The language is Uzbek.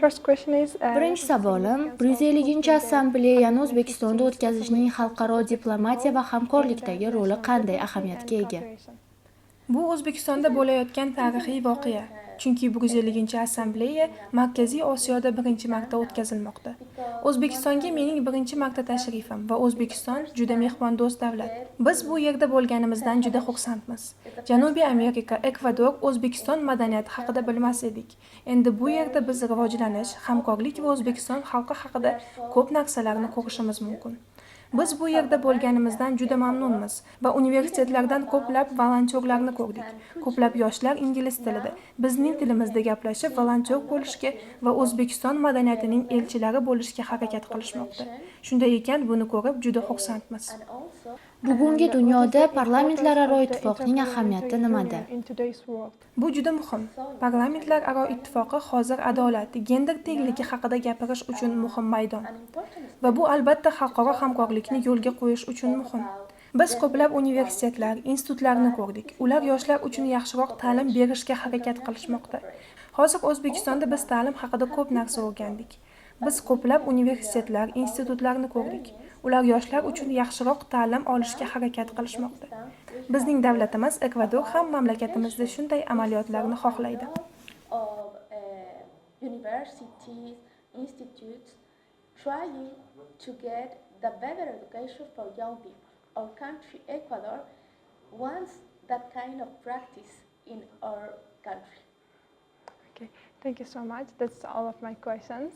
Birinchi savolim: 150-Assambleyani O'zbekistonda o'tkazishning xalqaro diplomatiya va hamkorlikdagi roli qanday ahamiyatga ega? Bu O'zbekistonda bo'layotgan tarixiy voqea, chunki 150-Assambleya Markaziy Osiyoda birinchi marta o'tkazilmoqda. O'zbekistonga mening birinchi marta tashrifim va O'zbekiston juda mehmondo'st davlat. Biz bu yerda bo'lganimizdan juda xursandmiz. Janubiy Amerika, Ekvador, O'zbekiston madaniyati haqida bilmas edik. Endi bu yerda biz rivojlanish, hamkorlik va O'zbekiston xalqi haqida ko'p narsalarni ko'rishimiz mumkin. Biz bu yerda bo'lganimizdan juda mamnunmiz va universitetlardan ko'plab volontyorlarni ko'rdik. Ko'plab yoshlar ingliz tilida, bizning tilimizda gaplashib, volontyor bo'lishga va O'zbekiston madaniyatining elchilari bo'lishga harakat qilishmoqda. Shunday ekan, buni ko'rib juda xursandmiz. Bugungi dunyoda Parlamentlararo ittifoqning ahamiyati nimada? Bu juda muhim. Parlamentlararo ittifoqi hozir adolat, gender tengligi haqida gapirish uchun muhim maydon. Va bu, albatta, xalqaro hamkorlikni yo'lga qo'yish uchun muhim. Biz ko'plab universitetlar, institutlarni ko'rdik. Ular yoshlar uchun yaxshiroq ta'lim berishga harakat qilishmoqda. Hozir O'zbekistonda biz ta'lim haqida ko'p narsa o'rgandik. Biz ko'plab universitetlar, institutlarni ko'rdik. Ular yoshlar uchun yaxshiroq ta'lim olishga harakat qilishmoqda. Bizning davlatimiz Ekvador ham mamlakatimizda shunday amaliyotlarni xohlaydi. Of universities, institutes, trying to get the better education for young people. Our country, Ecuador, wants that kind of practice in our country. Okay, thank you so much. That's all of my questions.